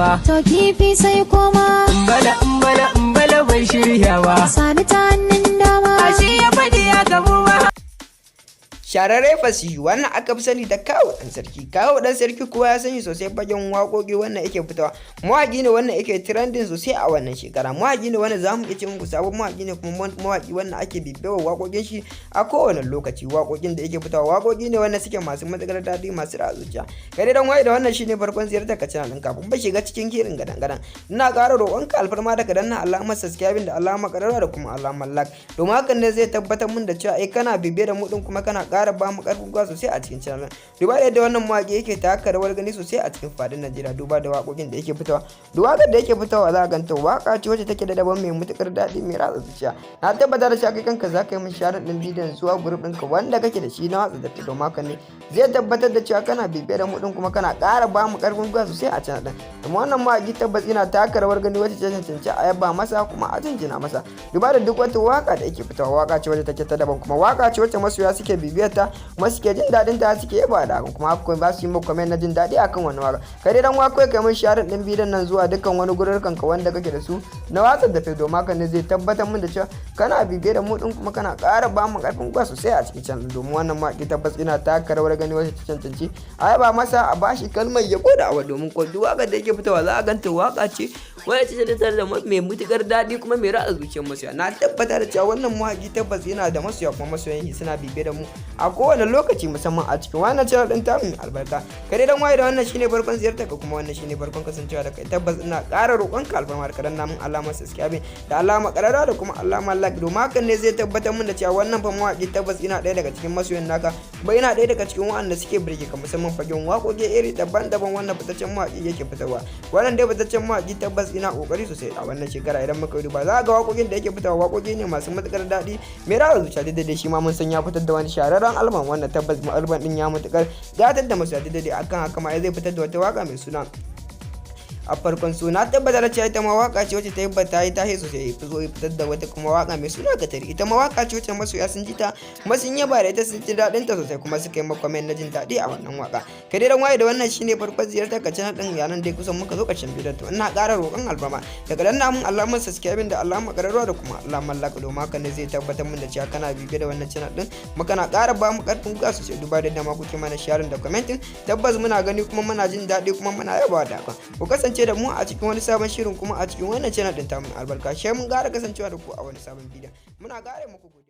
ba. To kifi sai koma. Bala bala bala bai shirya ba. Sani ta hannun dama. A shi ya faɗi ya gamu ba. Shararre fasihi wannan aka fi sani da Kawu Dan Sarki. Kawu Dan Sarki kuwa ya sani sosai fagen waƙoƙi wannan yake fitawa. Mawaƙi ne wannan yake trending sosai a wannan shekara. Mawaƙi ne wannan zamu iya ce muku sabon mawaƙi ne, kuma mawaƙi wannan ake bibiyar waƙoƙin shi a kowane lokaci. Waƙoƙin da yake fitawa waƙoƙi ne wannan suke masu matuƙar daɗi, masu ratsa zuciya. Kai dai dan waye da wannan shine farkon ziyartar ka channel ɗin, kafin ba shiga cikin kirin gadan gadan, ina ƙara roƙonka alfarma da ka danna alamar subscribing da alamar ƙararrawa da kuma alamar like, domin hakan ne zai tabbatar mun da cewa eh, kana bibiye da mu din, kuma kana ƙara ba mu ƙarfin gwiwa sosai a cikin channel. Duba da yadda wannan mawaƙi yake taka rawar gani sosai a cikin fadin Najeriya, duba da waƙoƙin da yake fitowa, duk waƙar da yake fitowa za a ganta waƙa ce wacce take da daban, mai matuƙar daɗi, mai ratsa zuciya. Na tabbata da cewa kai kanka za ka yi min share ɗin bidiyon zuwa group ɗinka wanda kake da shi na watsa da domin haka ne zai tabbatar da cewa kana bibiye da mu din, kuma kana ƙara ba mu ƙarfin gwiwa sosai a channel ɗin. Kuma wannan mawaƙi tabbas ina taka rawar gani wacce ce cancanci a yaba masa kuma a jinjina masa, duba da duk wata waƙa da yake fitowa waƙa ce wacce take ta daban, kuma waƙa ce wacce masoya suke bibiyar ta kuma suke jin daɗin ta, suke yaba da hakan, kuma haka ba su yi muku comment na jin daɗi akan wannan waƙa. Kai dai dan waƙo, kai mun share ɗin bidiyon nan zuwa dukkan wani gururkan ka wanda kake da su na watsa da domin haka ne zai tabbatar mun da cewa kana bibiye da mu din, kuma kana ƙara ba mu ƙarfin gwiwa sosai a cikin channel, domin wannan mawaƙi tabbas ina taka rawar gani wacce ta cancanci a yaba masa, a bashi kalmar yabo da awa, domin ko duk waƙar da yake fitowa za a ganta waƙa ce wacce ta da mai matuƙar daɗi kuma mai ratsa zuciyar masoya. Na tabbata da cewa wannan mawaƙi tabbas yana da masoya, kuma masoyan shi suna bibiye da mu a kowane lokaci, musamman a cikin wannan channel din tamu mai albarka. Kai dai dan waye da wannan shine farkon ziyartar ka, kuma wannan shine farkon kasancewa da kai, tabbas ina ƙara roƙon ka alfarma da kadan namun alamar subscribing da alamar ƙararrawa da kuma alamar like, domin hakan ne zai tabbatar mun da cewa wannan fa mawaƙi tabbas ina ɗaya daga cikin masoyan naka, kuma ina ɗaya daga cikin waɗanda suke burge ka, musamman fagen waƙoƙi iri daban-daban wannan fitaccen mawaƙi yake fitarwa. Wannan dai fitaccen mawaƙi tabbas ina ƙoƙari sosai a wannan shekara. Idan muka yi duba, za ga waƙoƙin da yake fitarwa waƙoƙi ne masu matuƙar daɗi, mai ratsa zuciya. Da dai shi ma mun san ya fitar da wani shahararren album wanda tabbas album din ya matuƙar gatar da masu da akan haka ma zai fitar da wata waka mai suna A Farkon Suna. Tabbatar da cewa ita ma waka ce wacce ta yi ta yi tashi sosai. Ya zo ya fitar da wata kuma waka mai suna Katari. Ita ma waka ce wacce masoya sun ji ta kuma sun yaba da ita, sun ji daɗin ta sosai, kuma suka yi comment na jin daɗi a wannan waka. Kai dai dan waye da wannan shine farkon ziyartar ka channel din, yanan dai kusan muka zo ƙarshen bidiyon, to ina ƙara roƙon alfarma daga danna mun alamar subscribing da alamar ƙararrawa da kuma alamar like, domin haka ne zai tabbatar mun da cewa kana bibiye da wannan channel din, kuma kana ƙara ba mu ƙarfin gwiwa sosai. Duba da dama kuke mana sharing da commenting, tabbas muna gani kuma muna jin daɗi kuma muna yabawa da hakan. Ku kasance da mu a cikin wani sabon shirin kuma a cikin wannan channel din tamu albarka. Sai mun ƙara kasancewa da ku a wani sabon bidiyon. Muna ƙara muku godiya.